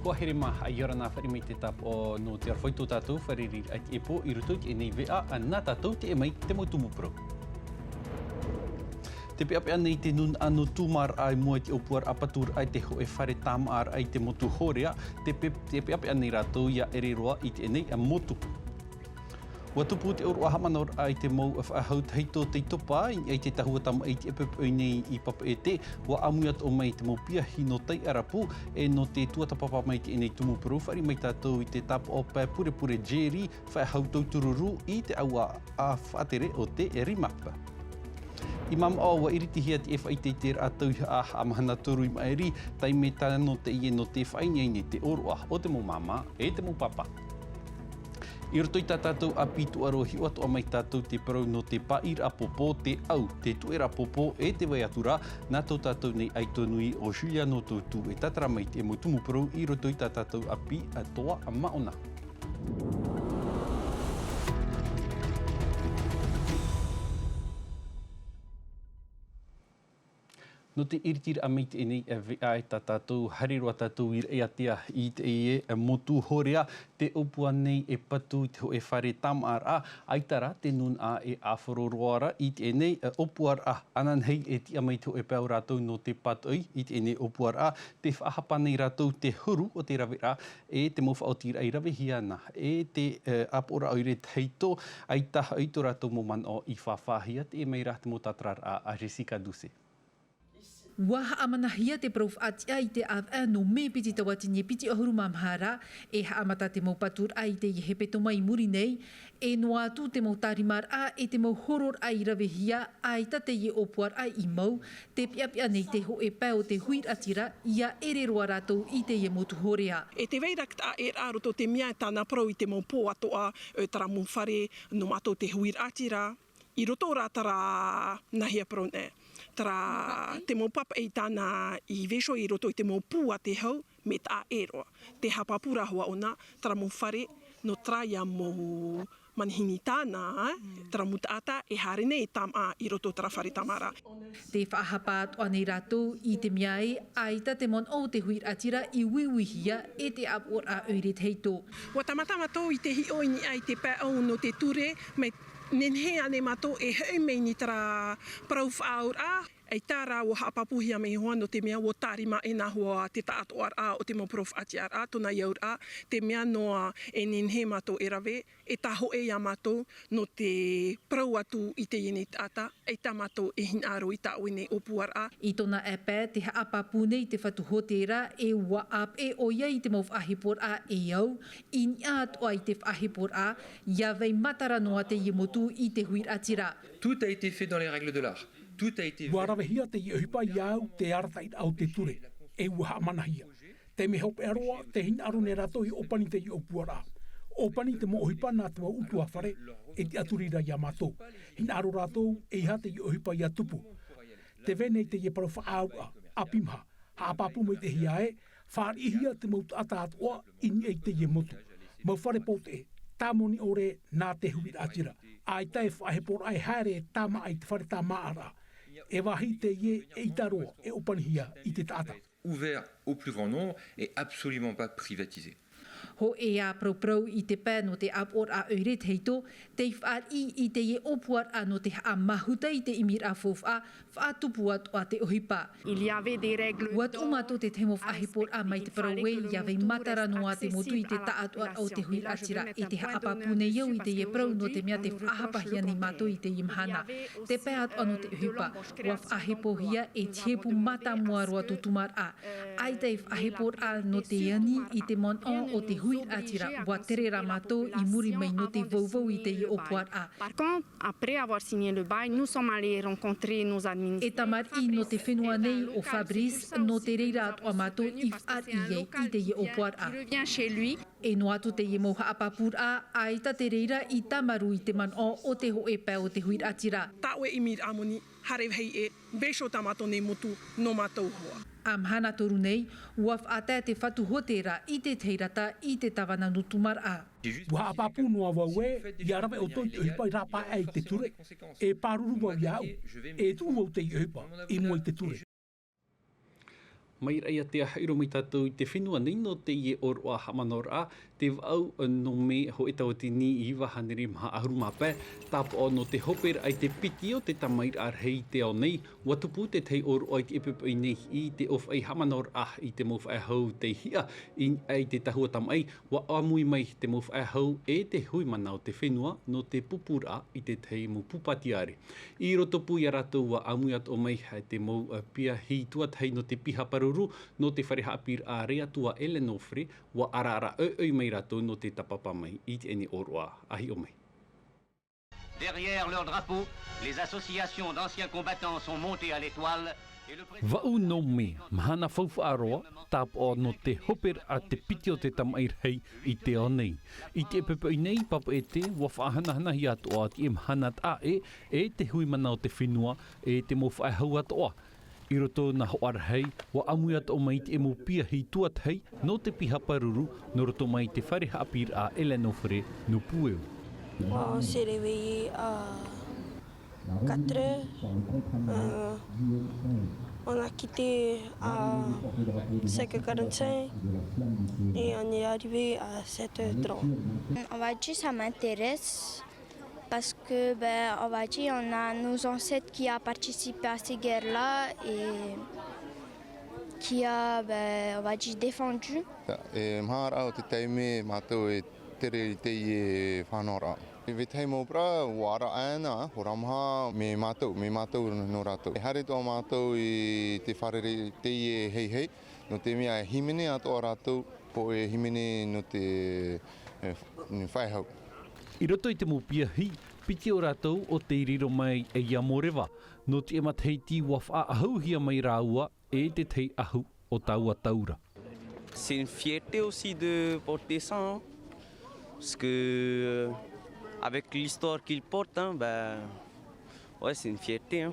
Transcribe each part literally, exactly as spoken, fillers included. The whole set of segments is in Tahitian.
Kua here mā, ʻia ora na, haere mai te tāpaʻo nō te aroha i tō tātou fare riri ʻaita e pō i roto i teie nei veʻa, nā tātou te ʻē mai te mau tumu parau. Tē peʻapeʻa nei te nūnaʻa nō Tūmāraʻa i mua i te ʻōpuaraʻa paturaʻa i te hōʻē fare tāmāʻaraʻa i te motu Hōrea, tē pe-, tē peʻapeʻa nei rātou ʻia ʻere roa i teie nei motu. ʻUa tupu te ʻōroʻa haʻamanaʻoraʻa i te mau faʻehau tahito tei topa i niʻa i te tahua tamaʻi i te ʻāpoʻoraʻa nei i Papeʻete, ʻua ʻāmui atoʻa mai te mau piahi nō Taiʻarapu, e nō te tuatāpapa mai i teie nei tumu parau, haere mai tātou i te tāpaʻo pae purepure Jerry, faʻehau tautururu i te ʻāua faʻatere o te Remap. I Māmaʻo ʻua iritihia te faʻaʻiteʻiteraʻa tauihaʻa haʻamahana toru i maʻiri, taime tāna nō teie nō te faʻaineine i te ʻōroʻa o te mau māmā e te mau pāpā. I roto i tā tātou ʻāpī tuʻaro hiʻo atoʻa mai tātou te parau nō te pāʻiraʻa pōpō, te au, te tuʻeraʻa pōpō e te vai atu ra, nā tō tātou nei ʻaito nui ʻo Juliano Tautu e tātara mai te mau tumu parau i roto i tā tātou ʻāpī atoʻa māʻona. Nō te iritiraʻa mai i teie nei veʻa e tā tātou, haere roa tātou i Raʻiātea i teie motu Hōrea, tē ʻōpua nei e patu i te hōʻē fare tāmāʻaraʻa, ʻaita rā te nūnaʻa e ʻāfaro roa ra i teie nei ʻōpuaraʻa. Ananahi e tiʻa mai te hōʻē pae o rātou nō te pātoʻi i teie nei ʻōpuaraʻa, tē faʻahapa nei rātou te huru o te raveraʻa e te mau faʻaotiraʻa i ravehia ana e te, e, ʻāpoʻoraʻa ʻoire tahito, ʻaita hoʻi tō rātou mau manaʻo i fāfāhia. Teie mai rā te mau tātararaʻa a Jessica Doucet. ʻUa haʻamanahia te parau faʻatiʻa i te ʻāvaʻe nō Mē piti tauatini e piti ʻahuru mā maha ra, e haʻamata te mau paturaʻa i teie hepetoma i muri nei, e noa atu te mau tārimaraʻa e te mau hororaʻa i ravehia, ʻaita teie ʻōpuaraʻa i mau, tē peʻapeʻa nei te hōʻē pae o te huiraʻatira ʻia ʻere roa rātou i teie motu Hōrea. E tē vai ra te taʻaʻēraʻa i roto, te mea e tāna parau i te mau pō atoʻa, e terā mau fare nō mātou te huiraʻatira, i roto rā terā nāhea parau nei, terā te mau pāpaʻi tāna i vaiiho i roto i te mau pū a te hau, mea taʻa ʻē roa. Te haʻapāpū ra hoʻi ʻōna, terā mau fare, nō terā ia mau manihini tāna, terā mau taʻata e haere nei e tāmā i roto terā fare tāmāʻaraʻa. Tē faʻahapa atoʻa nei rātou i te mea ē, ʻaita te manaʻo o te huiraʻatira i uiuihia e te ʻāpoʻoraʻa ʻoire tahito. ʻUa tāmata mātou i te hiʻo i niʻa i te pae ʻau nō te ture, mea nehenehe ānei mātou e hoʻi mai i terā parau faʻaauraʻa. ʻAita rā, ʻua haʻapāpūhia mai hoʻi, nō te mea ʻua tārimaʻe na hoʻi te taʻatoʻaraʻa o te mau parau faʻatiʻaraʻa, tōna i auraʻa, te mea noa e nehenehe mātou e rave, e tāhōʻē ia mātou, nō te parau atu i teie nei taʻata, ʻaita mātou e hinaʻaro i tā ʻoe nei ʻōpuaraʻa. I tōna ʻāpī, tē haʻapāpū nei te Fatu Hōtēra, e ʻua ʻāpeʻe ʻoia i te mau faʻaheporaʻa e au, i niʻa atoʻa i te faʻaheporaʻa, ʻia vai matara noa teie motu i te huiraʻatira. Tout a été fait dans les règles de l'art. Tout a été fait. ʻUa ravehia teie ʻohipa i au te arataʻiraʻa o te ture, e ʻua haʻamanahia. Te mea hopeʻa roa, tē hinaʻaro nei rātou i ʻōpani teie ʻōpuaraʻa. ʻŌpani te mau ʻohipa nā te mau ʻutuāfare, e tiʻaturi ra ia mātou. Hinaʻaro rātou, ʻeiaha teie ʻohipa ʻia tupu. Tē vai nei teie parau faʻaauraʻa, ʻāpī maha, haʻapāpū maitaʻihia ē, fāriʻihia te mau taʻata atoʻa i niʻa i teie motu. Mau fare pōteʻe, tāmoni ʻore nā te huiraʻatira. ʻAita e faʻaheporaʻa e haere e tāmā i te fare tāmāʻaraʻa. E vāhi teie e ʻita roa e ʻōpanihia i te taʻata. Ouvert au plus grand nombre et absolument pas privatisé. Hōʻē ā parauparau i te pae nō te ʻāpoʻoraʻa ʻoire tahito, tei fāriʻi i teie ʻōpuaraʻa nō te haʻamāhuta i te ʻimiraʻa faufaʻa, faʻatupu atoʻa te ʻohipa. Il y avait des règles d'or. ʻUa tuʻu mātou te tahi mau faʻaheporaʻa mai te parau ē, ʻia vai matara noa te motu i te taʻatoʻaraʻa o te huiraʻatira, e tē haʻapāpū nei au i teie parau nō te mea tē faʻahapahia nei mātou i teie mahana. Te pae atoʻa nō te ʻohipa, ʻua faʻahepohia e te hepū mātāmua roa tō Tūmāraʻa. ʻAita e faʻaheporaʻa nō te ani i te manaʻo o te huiraʻatira, ʻua tere rā mātou i muri mai nō te vauvau i teie ʻōpuaraʻa. Par contre, après avoir signé le bail, nous sommes allés rencontrer nos administrés. E tamariʻi nō te fenua nei ʻo Fabrice, nō te reira atoʻa mātou i fāriʻi ai i teie ʻōpuaraʻa. Il revient chez lui. E noa atu teie mau haʻapāpūraʻa, ʻaita te reira i tāmarū i te manaʻo o te hōʻē pae o te huiraʻatira. Tā ʻoe ʻimiraʻa moni, haere vāhi ē, vaiiho tā mātou nei motu, nō mātou hoʻi. ʻA mahana toru nei, ʻua faʻatae te Fatu Hōtēra i te tahi rata i te tāvana nō Tūmāraʻa. ʻUa haʻapāpū noa vau ē, ʻia rave ʻoutou i te ʻohipa i rāpae i te ture. E pāruru vau iāʻu, e tuʻu vau i te ʻohipa i mua i te ture. Mai reira ia te haʻamanaʻo mai tātou i te fenua nei nō teie ʻōroʻa haʻamanaʻoraʻa, te vaʻu nō mē hōʻē tauatini iva hānere maha ʻahuru mā pae, tāpaʻo nō te hoperaʻa i te piti o te tamaʻiraʻa rahi i te ao nei, ʻua tupu te tahi ʻōroʻa i te ʻepeʻepeʻo i nei i te ʻōfaʻi haʻamanaʻoraʻa i te mau faʻehau tei hiʻa i, i te tahua tamaʻi, ʻua ʻāmui mai te mau faʻehau e te hui mana o te fenua nō te pupuraʻa i te tahi mau pūpā tiare. I roto pū ia rātou ʻua ʻāmui atoʻa mai te mau, ā, piahi tuatahi nō te piha pāruru, nō te fare haʻapiʻiraʻa Rei Atua Eleanor Frere, ʻua araara ʻoiʻoi mai rātou nō te tāpapa mai i teie nei ʻōroʻa. ʻA hiʻo mai. Derrière leur drapeau, les associations d'anciens combattants sont montées à l'étoile et le président Vaʻu nō mē, mahana faufaʻa roa, tāpaʻo nō te hoperaʻa te piti o te tamaʻi rahi i te ao nei. I te ʻepeʻepeʻo i nei, pāpaʻi ē ʻua faʻahanahanahia atoʻa te mahana taʻa ʻē, e te hui mana o te fenua, e te mau faʻehau atoʻa. I roto i nā hoʻa rahi, ʻua ʻāmui atoʻa mai te mau piahi tuatahi nō te piha pāruru, nō roto mai te fare haʻapiʻiraʻa Eleanor Frere nō Pueo. On s'est réveillé à quatre heures. Euh, on a quitté à cinq heures quarante-cinq et on est arrivé à sept heures trente. On va dire, ça m'intéresse parce que, ben, on va dire, on a nos ancêtres qui a participé à ces guerres-là et qui a, ben, on va dire, défendu. E maha raʻa o te taime mātou e tere i teie faʻanahoraʻa. E vetahi mau parau, ʻua ara aʻe na, hora maha, mea mātou, mea mātou nō rātou. E haere atoʻa mātou i te fārerei i teie heihei, nō te mea e hīmene atoʻa rātou, pō e hīmene nō te, e, faʻehau. I roto i te mau piahi, piti o rātou ʻo tei riro mai e ia Moreva, nō te matahiti ʻua faʻaʻahuhia mai rāua, e te tahi ʻahu o taua taura. C'est une fierté aussi de porter ça, hein, parce que, euh, avec l'histoire qu'il porte, hein, ben, ouais, c'est une fierté, hein.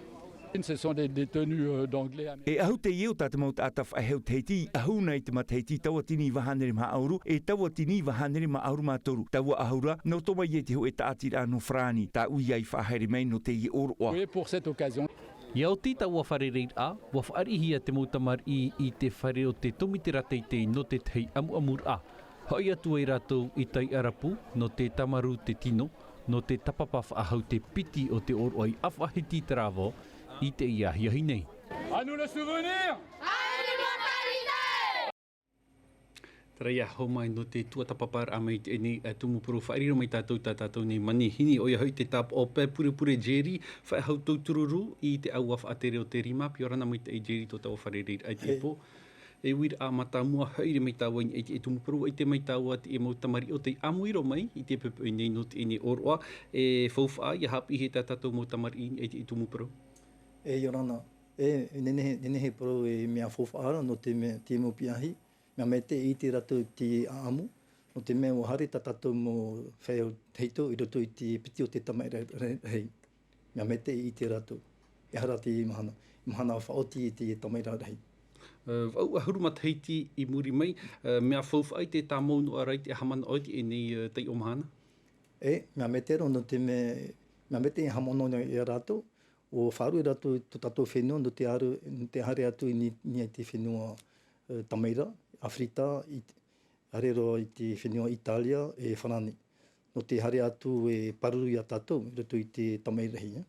Ce sont des, des tenues, euh, d'anglais américains. E ʻahu teie o tā te mau taʻata faʻehau Tahiti, ʻahu na i te matahiti tauatini iva hānere maha ʻahuru, e tauatini iva hānere maha ʻahuru mā toru. Taua ʻahu ra, nō roto mai i te hōʻē tāʻatiraʻa nō Farāni, tā ʻoia i faʻahaere mai nō teie ʻōroʻa. Oui, pour cette occasion. ʻIa oti taua fārereiraʻa, ʻua fāriʻihia te mau tamariʻi i te fare o te tōmitera teitei nō te tahi ʻamuʻamuraʻa. Hoʻi atu ai rātou i Taiʻarapu, nō te tāmarū te tino, nō te tāpapa faʻahou te piti o te ʻōroʻa i ʻAfaʻahiti Taravao i teie ahiahi nei. À nous le souvenir ! Terā ia, hōmai nō te tuatāpaparaʻa mai i teie nei, ā, tumu parau. Faʻariro mai tātou, tā tātou nei manihini, ʻoia hoʻi te tāpaʻo pae purepure Jerry, faʻehau tautururu i te ʻāua faʻatere o te rima, ʻia ora na maitaʻi Jerry tō tāua fārereiraʻa i teie pō. E uiraʻa mātāmua, haere mai tāua i niʻa i te tumu parau, ʻaita mai tāua te mau tamariʻi ʻo tei ʻāmui roa mai i te poʻipoʻi nei nō teie nei ʻōroʻa, e faufaʻa, ʻia haʻapiʻihia tā tātou mau tamariʻi i niʻa i te tumu parau. E, ʻia ora na, e, nehenehe, nehenehe parau e mea faufaʻa ra, nō te mea, te mau piahi, mea maitaʻi e ʻite rātou i te ʻāʻamu, nō te mea ʻua haere tā tātou mau feiā tahito i roto i te piti o te tamaʻi ra-, ra-, rahi. Mea maitaʻi e ʻite rātou. Ehara te mahana, mahana faʻaoti i te tamaʻi ra-, rahi. Ā, vaʻu ʻahuru matahiti i muri mai, ā, mea faufaʻa i te tāmau noa ra i te haʻamanaʻo i teie nei, ā, taiʻo mahana? E, mea maitaʻi roa nō te mea, mea maitaʻi e haʻamanaʻo ia rātou, ʻua faʻaruʻe rātou i tō tātou fenua, nō te haere, nō te haere atu i ni-, niʻa i te fenua, ā, tamaʻi ra, ʻAfirika, i te, haere roa i te fenua Italia, e Farāni. Nō te haere atu e pāruru ia tātou, i roto i te tamaʻi rahi, ā.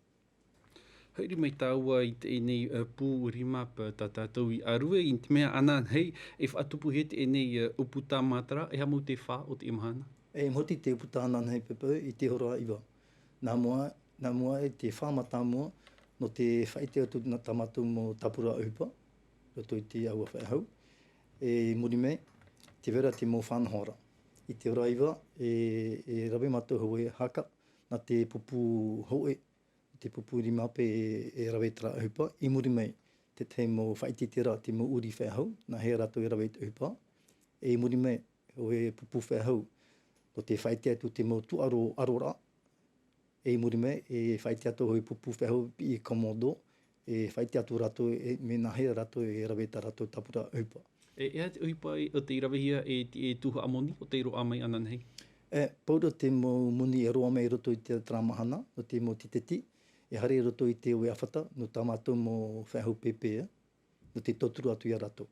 Haere mai tāua i teie nei, ā, pū rima pae tā tātou i ʻārue, i te mea ananahi, e faʻatupuhia teie nei, ā, ʻūputa mātara, e aha mau te fā o teie mahana? E, mea oti te ʻūputa ananahi poʻipoʻi i te hora iva. Nā mua, nā mua i te fā mātāmua, nō te faʻaʻite atu nā tā mātou mau tāpura ʻohipa, roto i te ʻāua faʻehau. E, i muri mai, tē vai ra te mau faʻanahoraʻa. I te hora iva, e, e rave mātou hōʻē haka, nā te pupu hōʻē, te pupu rima pae e, e rave terā ʻohipa. I muri mai, te tahi mau faʻaʻiteʻiteraʻa, te mau ʻūrī faʻehau, nāhea rātou e rave i te ʻohipa. E i muri mai, hōʻē pupu faʻehau, nō te faʻaʻite atu te mau tūʻaro ʻaroraʻa. E i muri mai, e faʻaʻite atu hōʻē pupu faʻehau piʻi commando, e faʻaʻite atu rātou, e, mea nāhea rātou e rave tā rātou tāpura ʻohipa. E, e aha te ʻohipa ʻo tei ravehia e te, e tuhaʻa moni ʻo tei roaʻa mai ananahi? E, pauroa te mau moni e roaʻa mai i roto i te, terā mahana, nō te mau titeti, e haere i roto i te ʻoe ʻāfata, nō tā mātou mau faʻehau pēpē, ā, nō te tauturu atu ia rātou.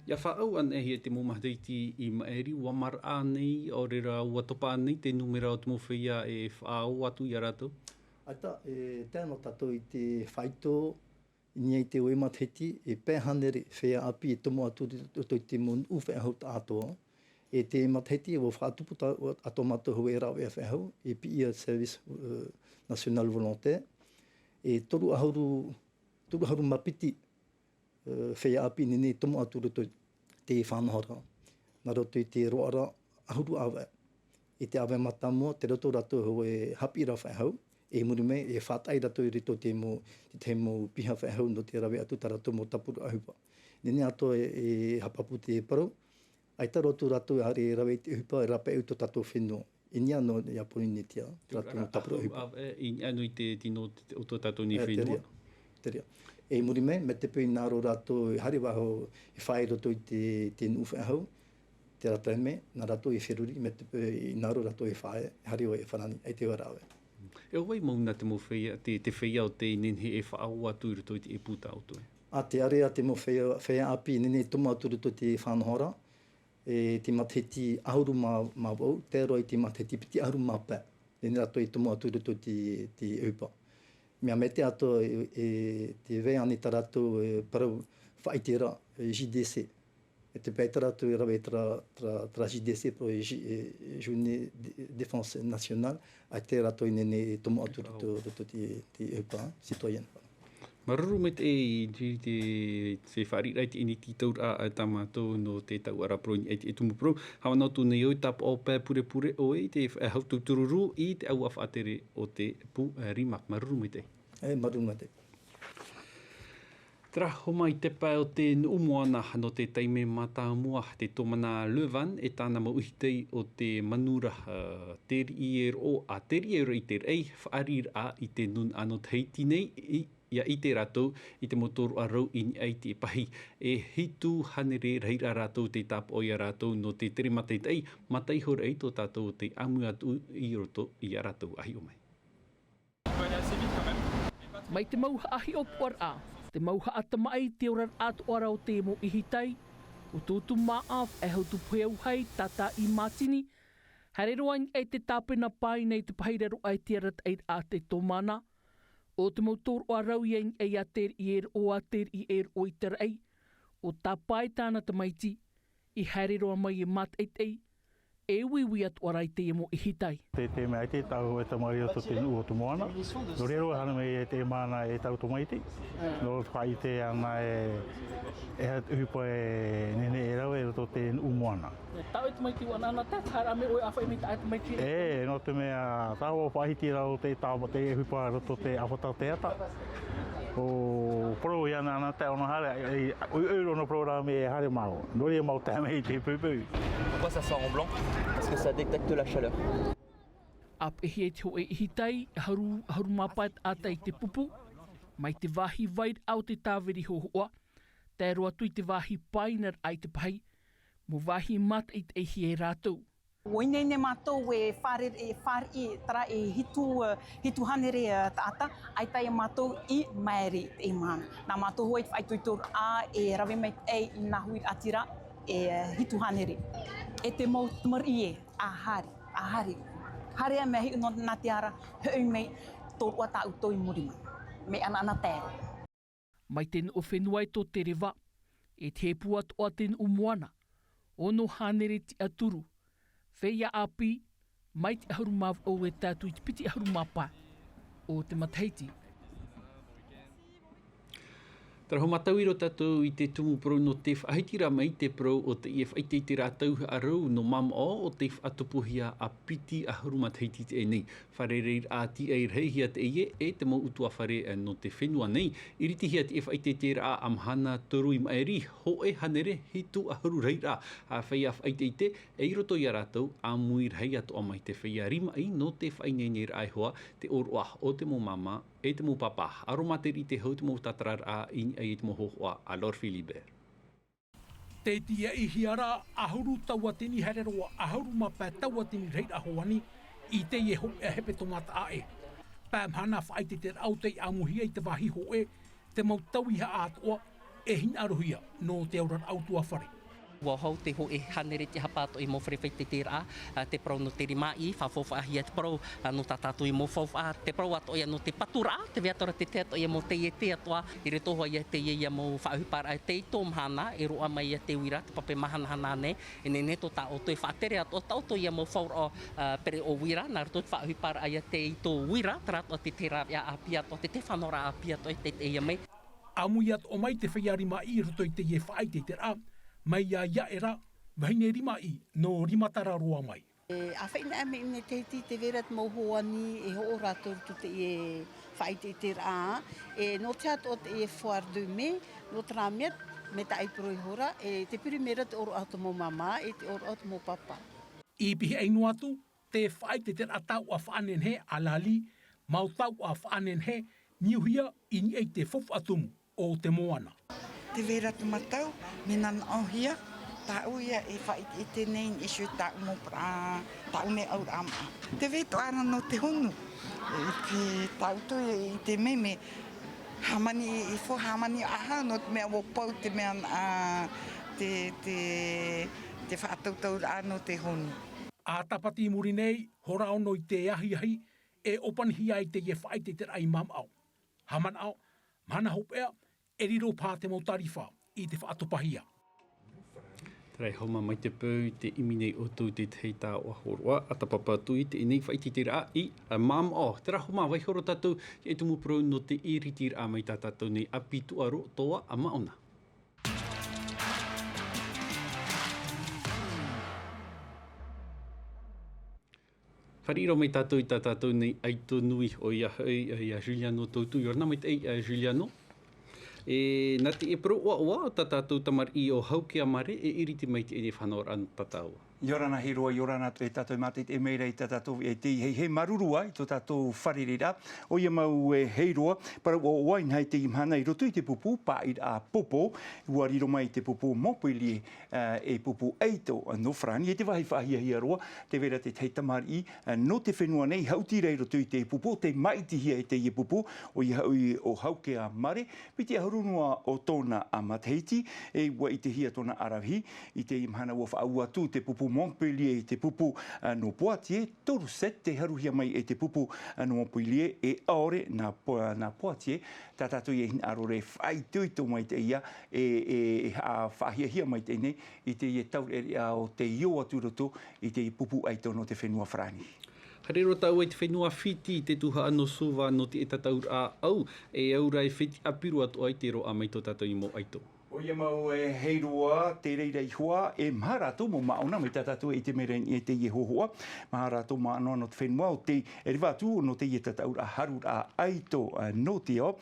ʻIa faʻaau anaʻe hia te mau matahiti i maʻiri, ʻua maraʻa nei, ʻaore rā ʻua topa nei te nūmera o te mau feiā e faʻaau atu ia rātou? ʻAita, e tae noa tātou i te faito, i niʻa i te ʻoe matahiti, e pae hānere feiā ʻāpī e tomo atu i roto i te mau nuʻu faʻehau taʻatoʻa. E te matahiti, ʻua faʻatupu ta-, ʻua atoʻa mātou hou e rāveʻa faʻehau, e piʻi ia Service, e, National Volontaire. E toru ʻahuru, toru ʻahuru mā piti, e, feiā ʻāpī e nehenehe e tomo atu i roto i te faʻanahoraʻa. Nā roto i te roaraʻa ʻahuru ʻāvaʻe. I te ʻāvaʻe mātāmua, tei roto rātou hou e haʻapiʻiraʻa faʻehau, e muri mai, e faʻataʻa rātou i roto i te mau, te tahi mau piha faʻehau nō te rave atu tā rātou mau tāpura ʻohipa. Nehenehe atoʻa e, e haʻapāpū te parau, ʻaita roa atu rātou e haere e rave i te ʻohipa e rāpae i tō tātou fenua. I niʻa noa iā Pōrīnetia, te rātou mau tāpura ʻohipa. ʻĀvaʻe, i niʻa noa i te tino o tō tātou nei fenua. Terā. E muri mai, mai te peu i hinaʻaro rātou e haere vau e faʻaea i roto i te, te nuʻu faʻehau, terā taime, nā rātou e feruri, mai te peu i hinaʻaro rātou e faʻaea, e haere vau e farani, ʻaita e rave. E ʻo vai mau nā te mau feiā, te, te feiā o tē nehenehe e faʻaau atu i roto i te ʻēpū tā ʻoutou? ʻA te ʻāreʻa te mau feiā, feiā ʻāpī e nehenehe e tomo atu i roto i te faʻanahoraʻa, e te matahiti ʻahuru mā, mā vaʻu, tae roa i te matahiti piti ʻahuru mā pae. Nehenehe rātou e tomo atu i roto i te, te ʻohipa. Mea maitaʻi atoʻa e, e te vai ānei tā rātou e parau faʻaʻiteraʻa, e J D C. E te pae tā rātou e rave terā, terā, terā J D C, pour e J-, e Journée de Défense Nationale, ʻaita rātou e nehenehe e tomo atu i roto, roto i te, te ʻohipa citoyenne. Māuruuru maitaʻi i te, te, te fāriʻiraʻa i teie nei tītauraʻa tā mātou nō te taoʻa ra parau i niʻa i te tumu parau. Haʻamanaʻo atu nei au i te tāpaʻo pae purepure ʻoe i te faʻehau tūtūruru i te ʻāua faʻatere o te pū, e, Rimac. Māuruuru maitaʻi. E, māuruuru maitaʻi. Terā, hōmai te pae o te nuʻu moana nō te taime mātāmua, te tōmana Levan, e tāna mau ʻihitai o te manu ra, e, Te Riʻi e Roʻo, ʻa Te Riʻi e Roʻo i te raʻi, fāriʻiraʻa i te nūnaʻa nō Tahiti nei, i, ʻia ʻite rātou i te mau tōroʻa rau i niʻa i te pahi. E hitu hānere rahiraʻa rātou tei tāpaʻo ia rātou nō te tere mataʻitaʻi, mata iho ra i tō tātou tei ʻāmui atu i roto ia rātou. ʻA hiʻo mai. Mai te mau haʻahiʻopoʻaraʻa, te mau haʻatamaʻi, te oraraʻa atoʻa ra o te mau ʻihitai, ʻo Tūtū Māʻa, Faʻehau Tupuheu Hai, Tātā ʻĪ Mātini, haere roa i niʻa i te tāpena pae i niʻa i te pahi raroʻa i te arataʻiraʻa a te tōmana. ʻO te mau tōroʻa rau ia i niʻa iā Te Riʻi e Roʻo, ʻa Te Riʻi e Roʻo i te raʻi, ʻo Tāpae tāna tamaiti, i haere roa mai e mātaʻitaʻi, e uiui atoʻa ra i teie mau ʻihitai. Te, te mea ʻaita tāʻu e tamariʻi o tō te nuʻu o te moana. Nō reira ʻua haere mai e te māmā e tāʻu tamaiti. Nō te faʻaʻite ʻana e, e aha te ʻohipa e nehenehe e rave i roto i te nuʻu moana. Tāʻu e tamaiti ʻua ʻanaʻanatae, haere mai ʻoe ʻāfaʻi mai tāʻu e tamaiti. E, nō te mea, tāʻu ʻua faʻahiti ra ʻo te tāva, te ʻohipa i roto i te ʻāfata o te ata. ʻO parau ia ʻanaʻanatae ʻōna haere, e, e, ʻoiʻoi roa ʻōna parau rā mea haere māua. Nō reira māua tae mai i te poʻipoʻi. Pourquoi ça sort en blanc ? Parce que ça détecte la chaleur. ʻA peʻehia i te hōʻē ʻihitai, ʻahuru, ʻahuru mā pae taʻata i te pupu, mai te vāhi vairaʻa o te tāviri hōhoʻa, tae roa atu i te vāhi painaraʻa i te pahi, mau vāhi mātaʻitaʻihia e rātou. ʻUa ineine mātou e fāre-, e fāriʻi terā e hitu, e, hitu hānere, e, taʻata, ʻaita ia mātou i maere i teie mahana. Nā mātou hoʻi te faʻaitoitoraʻa e rave maitaʻi i nā huiraʻatira e, e, hitu hānere. E te mau tamariʻi ē, ʻa haere, ʻa haere. Haere ā mea hiʻo nō, nā te ara, hoʻi mai tōroʻa tā ʻoutou i muri mai. Mea ʻanaʻanatae roa. Mai te nuʻu fenua e tō te reva, e te hepū atoʻa te nuʻu moana, ono hānere tiʻaturi, feiā ʻāpī, mai te ʻahuru mā vaʻu e tae atu i te piti ʻahuru mā pae o te matahiti. Terā, hōmai tātou i roto tātou i te tumu parau nō te faʻahitiraʻa mai te parau o teie faʻaʻiteʻite rātou haʻarau nō mamaʻo o tei faʻatupuhia ʻa piti ʻahuru matahiti teie nei. Fare reira ʻātīaʻi rahihia teie e te mau ʻutuāfare nō te fenua nei. ʻIritihia teie faʻaʻiteʻiteraʻa ʻa mahana toru i maʻiri, hōʻē hānere hitu ʻahuru rahiraʻa a feiā faʻaʻiteʻite, e i roto ia rātou ʻāmui rahi atoʻa mai te feiā rimaʻi nō te faʻaineineraʻa e hoa, te ʻōroʻa o te mau māmā, e te mau pāpā. ʻAro mātou i te hau te mau tātararaʻa i niʻa i te mau hōhoʻa a Laure Philibert. Tē tīaʻihia ra ʻahuru tauatini haere roa, ʻahuru mā pae tauatini rahiraʻa hoani i teie hōʻē hepetoma taʻa ʻē. Pae mahana faʻaʻiteʻiteraʻa o tei ʻāmuihia i te vāhi hōʻē, te mau tauihaʻa atoʻa, e hinaʻarohia nō te auraraʻa utuafare. Ua hau te hōʻē hānere te hapa atoʻa i mau fare faʻaiteiteraʻa, te parau nō te rimaʻī, faʻafaufaʻahia te parau nō tā tātou i mau faufaʻa, te parau atoʻa ia nō te paturaʻa, te vea atoʻa te te atoʻa ia mau taiete atoʻa, i roto hoʻi ia teie ia mau faʻaʻohiparaʻa tei tō mahana, e roaʻa mai ia te uira, te pape mahanahana nei, e nehenehe tō tā ʻoutou e faʻatere atoʻa tā ʻoutou ia mau fauraʻa, pereʻoʻo uira, nā roto i te faʻaʻohiparaʻa ia tei tō uira, terā atoʻa te te rāveʻa ʻāpī atoʻa, te te fānauraʻa ʻāpī atoʻa e teitei ia mai. ʻĀmui atoʻa mai te feiā rimaʻī i roto i teie faʻaiteiteraʻa, mai iā Iaʻera, vahine rimaʻī nō Rimatara roa mai. E, ʻa faʻaʻinaʻa mai nei te hiti te vera te mau hoani e hoʻo rātou roto teie faʻaiteiteraʻa, e, nō te atoʻa teie foire de mai, nō terā mea, mai tāʻai poro ihora, e, te pirimera te ʻōroʻa o te mau māmā, e te ʻōroʻa o te mau pāpā. I pihaʻi noa atu, te faʻaiteiteraʻa tauʻa faʻanehenehe a Lali, mau tauʻa faʻanehenehe, niuhia i niʻa i te faufaʻa tumu o te moana. Te vera te matau, mea nanaʻohia, tāʻu ia e faʻaiteite nei i niʻa i tāʻu mau paraʻa, tāʻu nei auraʻa maʻa. Te vetoʻa ra nō te honu, i te tāʻu tō i te mea, mea hāmani, i fo hāmani aha, nō te mea ua pau te mea, a, te, te, te faʻatautauraʻa nō te honu. ʻA tāpati i muri nei, hora ono i te ahiahi, e ʻōpanihia ai teie faʻaiteiteraʻa i Māmaʻo. Haʻamanaʻo, mahana hopeʻa, e riro paha te mau tārifa i te faʻatopahia. Terā e homa mai te peu i te ʻimi nei ʻoutou i te tahi taoʻa hōroʻa, ʻa tāpapa atu i teie nei faʻaiteiteraʻa i, a, Māmaʻo. Terā homa, vaiiho roa tātou i te tumu parau nō te iritiraʻa mai tā tātou nei ʻāpī tuʻaro, Toa, a Maʻona. Fāriʻi roa mai tātou i tā tātou nei ʻaito nui, ʻoia hoʻi, ʻo ia Juliano Toutou. ʻIa ora na maitaʻi, ʻo Juliano. E, nā te parau ʻoaʻoa tā tātou tamariʻi ʻo Haukea Mare, e iriti mai i teie nei fānauraʻa nō tā tāua. ʻIa ora na Hiroa, ʻia ora na e tātou e mātaʻitaʻi mai ra i tā tātou, e te, hei, hei māuruuru i tō tātou fārereiraʻa. ʻOia mau, e, Hiroa, parau ʻoaʻoa i teie mahana i roto i te pupu, paʻiraʻa popo, ua riro mai te pupu Montpellier, e, e pupu ʻaito nō Farāni, e te vāhi faʻahiahia roa, tē vai ra te tahi tamariʻi, e, nō te fenua nei, haʻuti ra i roto i te pupu, tē māʻitihia e teie pupu, ʻoia hoʻi ʻo Haukea Mare, piti ʻahuru noa o tōna matahiti, e ua ʻitehia tōna ʻaravihi, i teie mahana ua faʻaū atu te pupu Montpellier i te pupu, e, nō Poitiers, toru set tē haruhia mai e te pupu, e, nō Montpellier, e ʻaore nā Po-, nā Poitiers, tā tātou e hinaʻaro ra e faʻaitoito maitaʻi ia, e, e, e haʻa-, faʻahiahia maitaʻi nei i teie taureʻareʻa o tei ō atu i roto i te pupu ʻaito nō te fenua Farāni. Haere roa tāua i te fenua Fiti, te tuhaʻa nō Suva, nō te tataʻuraʻa ʻau, e au ra e fetiʻa piru atoʻa i te roaʻa mai tō tātou mau ʻaito. ʻOia mau, e Hiroa, te reira iho ā, e maha rātou mau māʻona mai tā tātou e ʻite mai ra i teie hōhoʻa, maha rātou māʻona nō te fenua ʻo tei, e reva atu nō teie tataʻuraʻa haruraʻa ʻaito, e, nō te ao.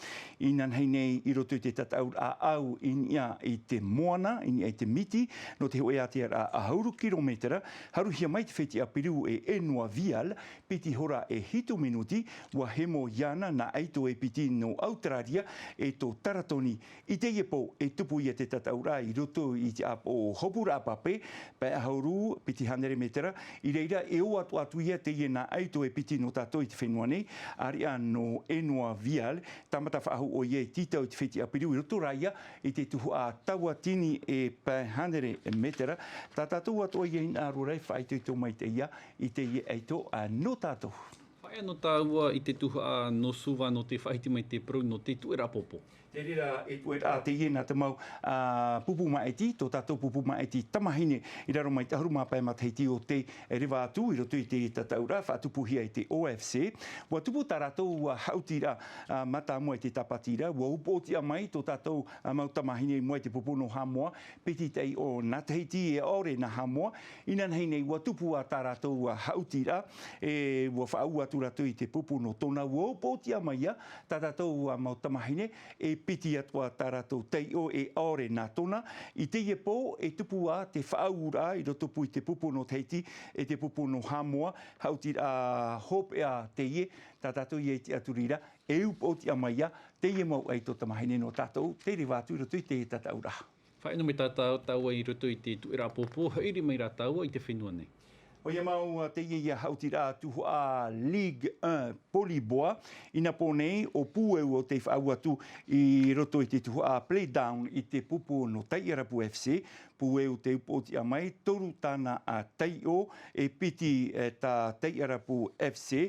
Inanahi nei i roto i te tataʻuraʻa ʻau i niʻa i te moana, i niʻa i te miti, nō te hōʻē ātearaʻa ʻahuru kirometera, haruhia mai te fetiʻa piru e Enoa Vial, piti hora e hitu minuti, ua hemo iāna nā ʻaito e piti nō Australia, e tō Taratoni. I teie pō, e tupu ia te tataʻuraʻa i roto i te ʻāpoʻo hopuraʻa pape, pae ʻahuru, piti hānere metera, i reira e ō atoʻa atu ia teie nā ʻaito e piti nō tātou i te fenua nei, ʻāreʻa nō Enoa Vial, tāmata faʻahou ʻoia e tītau i te fetiʻa piru i roto rā ia i te tuhaʻa tauatini e pae hānere metera, tā tātou atoʻa ia hinaʻaro ra e faʻaitoito maitaʻi ia i teie ʻaito, a, nō tātou. Faʻaea nō tāua i te tuhaʻa nō Suva nō te faʻahiti mai te parau nō te tuʻeraʻa pōpō. Te reira e tuʻeraʻa teie nā te mau, a, pupu māʻiti, tō tātou pupu māʻiti tamahine i raro mai te ʻahuru mā pae matahiti o tei reva atu i roto i te tataʻuraʻa faʻatupuhia e te O F C. Ua tupu tā rātou, a, haʻutiraʻa, a, mātāmua i te tāpati ra, ua upoʻotiʻa mai tō tātou, a, mau tamahine i mua i te pupu nō Haʻamoa, piti taʻi ʻo nā Tahiti e ʻaore nā Haʻamoa. Inanahi nei ua tupu ā tā rātou, a, haʻutiraʻa, e ua faʻaū atu rātou i te pupu nō Tona, ua upoʻotiʻa mai ia tā tātou, a, mau tamahine, e piti atoʻa tā rātou taiʻo e ʻaore nā Tona. I teie pō, e tupu ā te faʻaūraʻa i rotopū i te pupu nō Tahiti, e te pupu nō Haʻamoa, haʻutiraʻa hopeʻa teie, tā tātou ia i te ʻaturi ra, e upoʻotiʻa mai ia teie mau ʻaito tamahine nō tātou, tei reva atu i roto i te tataʻuraʻa. Faʻaea mai tātou, tāua i roto i te tuʻeraʻa pōpō, haʻiri mai rā tāua i te fenua nei. ʻOia mau teie ia haʻutiraʻa tuhaʻa Ligue un Poli Bois, i nā pō nei ʻo Pueu o tei faʻaau atu i roto i te tuhaʻa Play Down i te pupu nō Taiʻarapu F C. Pueu te upoʻotiʻa mai, toru tāna taiʻo, e piti tā Taiʻarapu F C,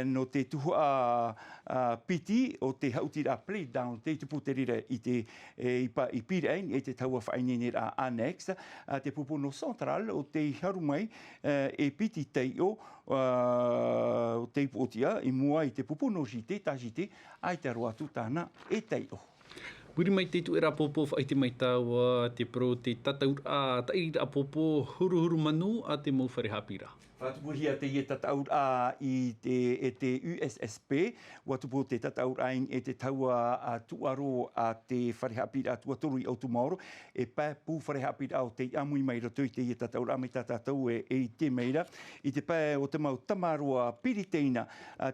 nō te tuhaʻa piti o te haʻutiraʻa Play Down, tei tupu te reira i te i pīraʻi i te taua faʻaineineraʻa Annexe, te pupu nō Central o tei haru mai e piti taiʻo o te upoʻotiʻa i mua i te pupu nō J T, tā J T, ʻaita roa atu tāna e taiʻo. Muri mai te tuʻeraʻa pōpō, faʻaʻite mai tāua te parau o te tataʻuraʻa, taʻiriraʻa pōpō, huruhuru manu a te mau fare haʻapiʻiraʻa. Faʻatupuhia teie tataʻuraʻa i te, e te U S S P, ʻua tupu te tataʻuraʻa i niʻa i te taua tūʻaro a te fare haʻapiʻiraʻa tuatoru i ʻOutumaoro, e pae pū fare haʻapiʻiraʻa o tei ʻāmui mai i roto i teie tataʻuraʻa mai tā tātou e, e ʻite mai ra, i te pae o te mau tamaroa Piriteina,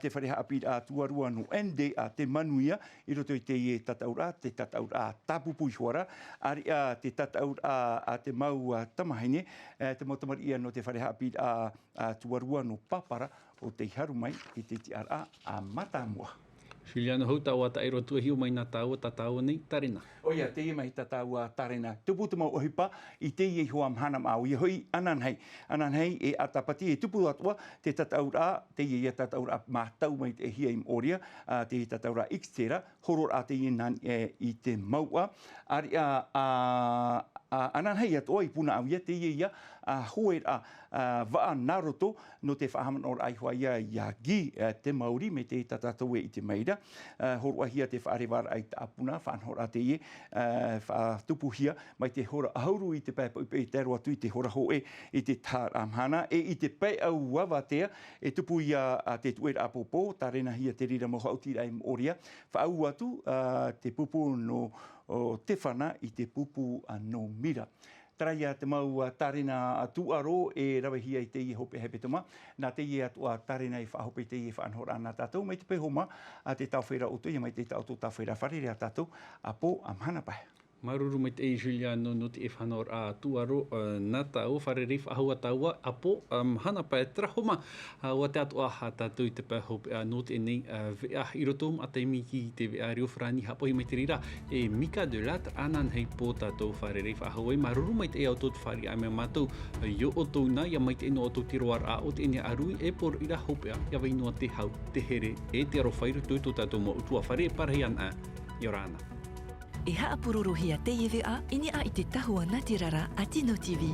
te fare haʻapiʻiraʻa tuarua nō N D A te manuia, i roto i teie tataʻuraʻa, te tataʻuraʻa tāpūpū iho ā ra, ʻāreʻa te tataʻuraʻa a te mau tamahine, te mau tamariʻi nō te fare haʻapiʻiraʻa tuarua nō Papara, o tei haru mai i te tiʻaraʻa mātāmua. Juliano, hou tāua taʻero atu e hiʻo mai nā tāua, tā tāua nei tārena. ʻOia, teie mai tā tāua tārena. Tupu te mau ʻohipa i teie iho ā mahana māʻohi, ʻoia hoʻi, ananahi. Ananahi e ʻātapati, e tupu atoʻa te tataʻuraʻa, teie ia tataʻuraʻa mātau mai te hia i moʻoria, te tataʻuraʻa Xterra, horoʻaraʻa teie nā niʻa i te mouʻa. ʻĀreʻa, ā, ananahi atoʻa i Punaʻauia, teie ia, ā, hoeraʻa, ā, vaʻa nā roto, nō te faʻahaʻamanaʻoraʻa iho ā ia iā Guy, ā, Temauri, mai te tā tātou e ʻite mai ra, ā, horoʻahia te faʻarevaraʻa i Taʻapuna, faʻanahoraʻa teie, ā, faʻatupuhia, mai te hora ʻahuru i te pae poʻipoʻi, tae roa atu i te hora hōʻē i te taharaʻa mahana, e i te pae ʻau avatea, e tupu ia, ā, te tuʻeraʻa pōpō, tārenahia te reira mau haʻutiraʻa i moʻoria, faʻaau atu, ā, te pupu nō, ʻo Tefana i te pupu, ā, nō Mira. Terā ia te mau, ā, tārena tūʻaro e ravehia i teie hopeʻa hepetoma, nā teie atoʻa tārena e faʻahope i teie faʻanahoraʻa nā tātou mai te pae homa, ā, te taofe ra ʻoutou, ʻia mai te taoto taofe ra fārerei ā tātou, ʻapō, ā, mahana pae. Māuruuru maitaʻi Juliano nō te faʻanahoraʻa tūʻaro, ā, nā tāua, fārerei faʻahou ā tāua, ʻapō, ā, mahana pae, terā homa, ā, ʻua tae atoʻa tātou i te pae hopeʻa nō teie nei, ā, veʻa i roto maʻa taime i te veʻa reo farāni haʻapohe mai te reira, e Mika de Lattre, ananahi pō tātou fārerei faʻahou ai, māuruuru maitaʻi ā ʻoutou i te fāriʻi mai iā mātou, ā, i ō ʻoutou nā, ʻia maitaʻi noa ʻoutou i te roaraʻa o teie nei ʻāruʻi, e poroʻi ra hopeʻa, ʻia vai noa te hau, te here, e te aroha i roto i tō tātou mau ʻutuāfare e parahi ana, ʻia ora na. E haʻapurorohia teie veʻa i niʻa i te tahua nātirara a Tino T V.